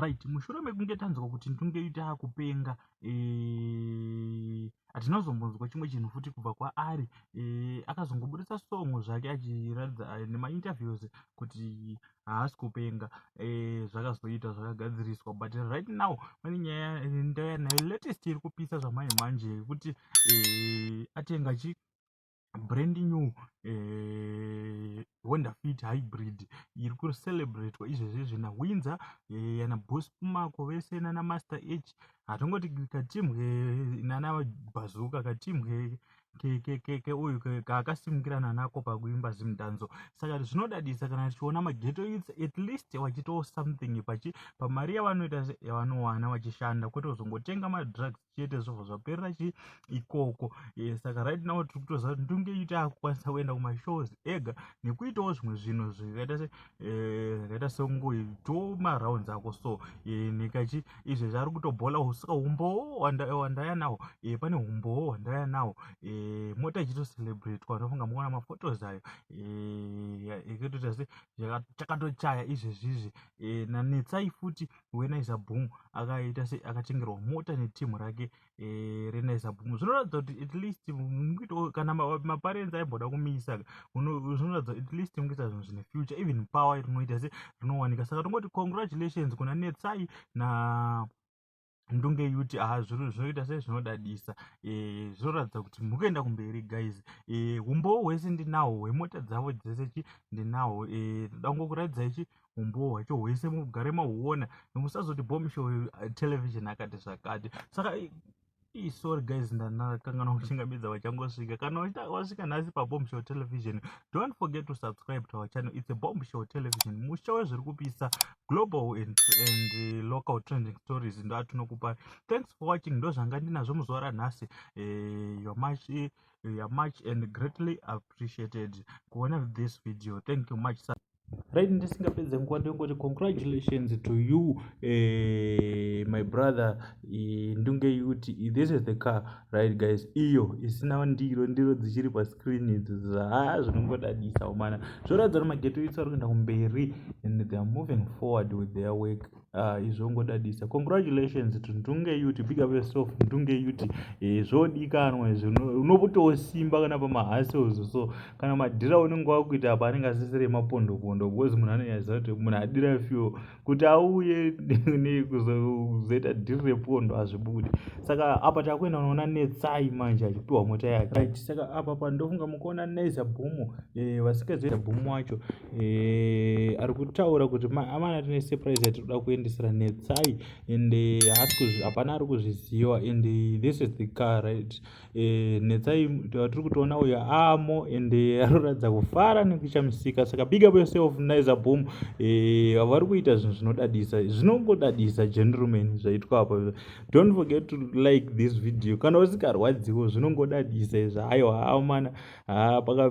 Right, mushure mekunge tanzwa kuti Ndunge Yut akupenga, hatina kuzombonzwa chimwe chinhu futi kubva kwaari. Akazongobudisa song zvake achiratidza nemainterviews kuti haasi kupenga. Zvakazoita zvakagadziriswa, but right now pane nyaya ndauya nayo latest iri kupisa zvamanje manje yekuti atenga chi brand new Honda Fit Hybrid iri kucelebratwa izvezvizvi naWindsor ana Boss Pumako vese nana Master H. Hatongoti katimbwe nana Bazuka, katimbwe keuyu kaakasimukirana nako pakuimba Zimdanzo. Saka zvinodadisa kana tichiona maghetto youths at least vachitawo something pachi pamari yavanoita, yavanowana vachishanda, kwete kuzongotenga madrugs chete zvobva zvaperera chi ikoko. Saka right now tiri kutoziva kuti Ndunge Yut akukwanisa kuenda kumashows ega nekuitawo zvimwe zvinhu zvakaita se zvakaita sekungoitawo marounds ako. So nekachi izvezvi ari kutobhola. Saka umbowo wandaya nawo, pane umbowo hwandaya nawo, mota ichitocelebratwa. Unofunga muona maphotos ayo ekutoita se chakatochaya izvezvizvi. NaNetsai futi weNaiza Boom akaita se akatengerwa mota netimu rake reNaiza Boom. Zvinoratidza kuti at least mukuitawo, kana maparents aimboda kumisa, zvinoratidza at least mukuita zvinhu zvine future, even power rinoita se rinowanika. Saka tongoti congratulations kuna Netsai na Ndunge Yut. Aha, zvinoita sei, zvinodadisa. Zvinoratidza kuti mukuenda kumberi, guys. Umbowo hwese ndinahwo hwemota dzavo dzese chi ndinahwo. Toda kungokuratidzai chi umbowo hwacho hwese mugare mahuona, musazoti Bombshow Television akati zvakati. Saka sorry guys, ndakanganwa kuchingamidza vachangosvika. Kana wasvika nhasi paBombshow Television, don't forget to subscribe to our channel. It's a Bombshow Television, musha wezviri kupisa, global and local trending stories ndo atinokupa. Thanks for watching. Ndo zvanga ndinazvo muzuva ranhasi. You are much and greatly appreciated kuona this video. Thank you much, sir. Right, ndisingapedze nguva, ndingoti congratulations to you, my brother Ndunge Yut. This is the car, right guys? Iyo isina ndiro, ndiro dzichiri pascreen idzi. Ha, zvinongodadisa umana. Zvoratidza kuti maghetto youths ari kuenda kumberi and they are moving forward with their work. Izvongodadisa. Congratulations to Ndunge Yut. Big up yourself, Ndunge Yut. Zvodikanwa izvi, unotosimba kana pamahustles. So kana madhira unenge wakuita apa anenge asisiri mapondopondo, because munhu anonyaziva kuti munhu adira fuel kuti auye kuzoita dhiri repondo hazvibudi. Saka apa takuenda unoona Netsai manje achipiwa mota yake. Right, saka apa pandofunga mukuona Naiza Boom. Vasingazivi Boom wacho ari kutaura kuti amana tine surprise yatinoda kuendesera Netsai and hapana ari kuzviziva, and this is the car, right? Netsai tiri kutoona uyo amo and anoratidza kufara nekuchamisika. Saka big up yourself, Naiza Boom. Vari kuita zvinhu zvinodadisa, zvinongodadisa, gentleman, zvaitwa apa. Don't forget to like this video kana usingarwadziwo. Zvinongodadisa izvi. Aiwa, amana, paka